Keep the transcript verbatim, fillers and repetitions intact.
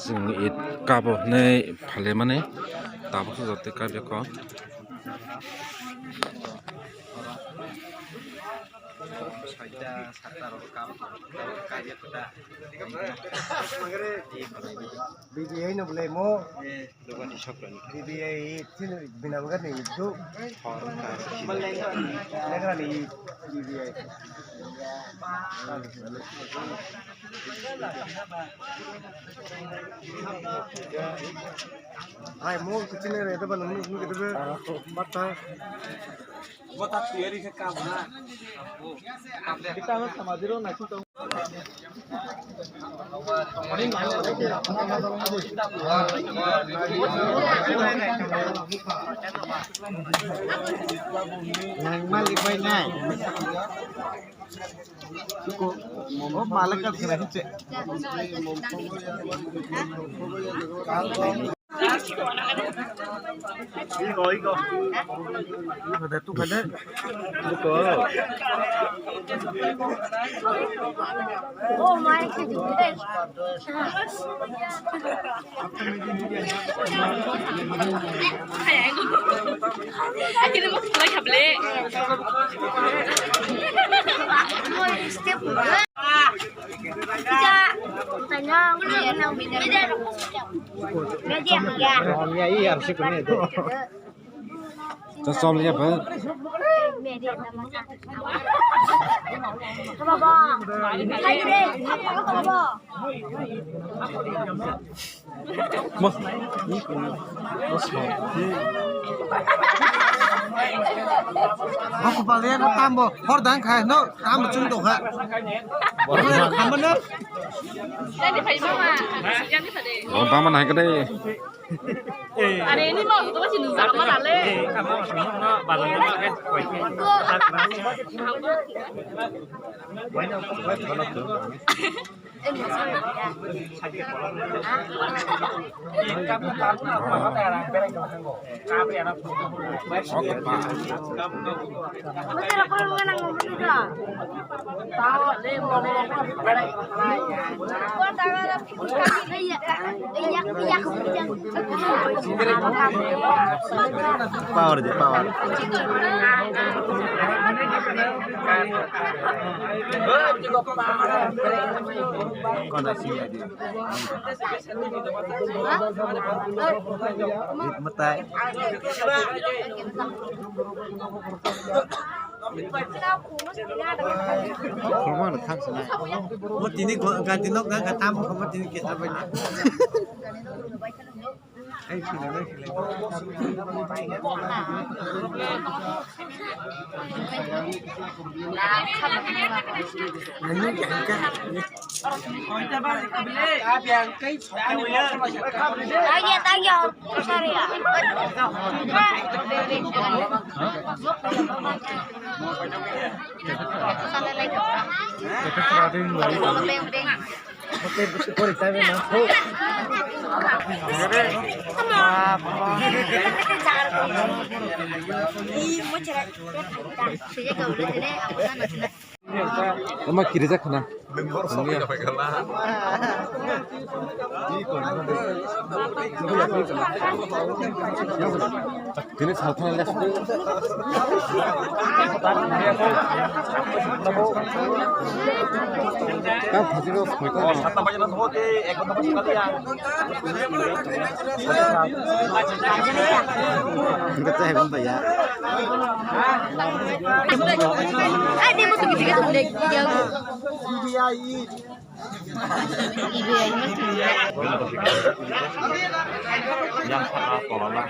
Chwng Eid kabo hinwi phalimani tabuk se jotoi kaibe kho. Soita satta rok kabo kaibe kho da. B B I no bole mo. Dogani sokra ni. B B I thil bina bagani du. Hor ka si. Legra ni B B I. Hai mo kichine re da ban mo kichine re. Bata. Bata tiyari ke kam na. Kita na samajiro na. Nang malik bai nai. Suko, oh, malak ka kena hiche. Iko, iko. Iko de, tu kade. Iko. Oh my God. Chachom liya ba. Baba. Hai re. Baba. Bo kupal ya ko tambo hor dang khai no tambo chung dong ha. Bo na khambo no. Bo bama nai kade. Are ni mo to si nung sa ma dale. Power de, power. Kona siya di. Matai. Mo tini ganti nok na katam mo tini kita banyak. Tagya, tagya. Sorry. Ama kiri jak khana. Tini salthang le. Kang phajiro khoi kang. Hingke tei hwn bai ya. Yang sana tola na.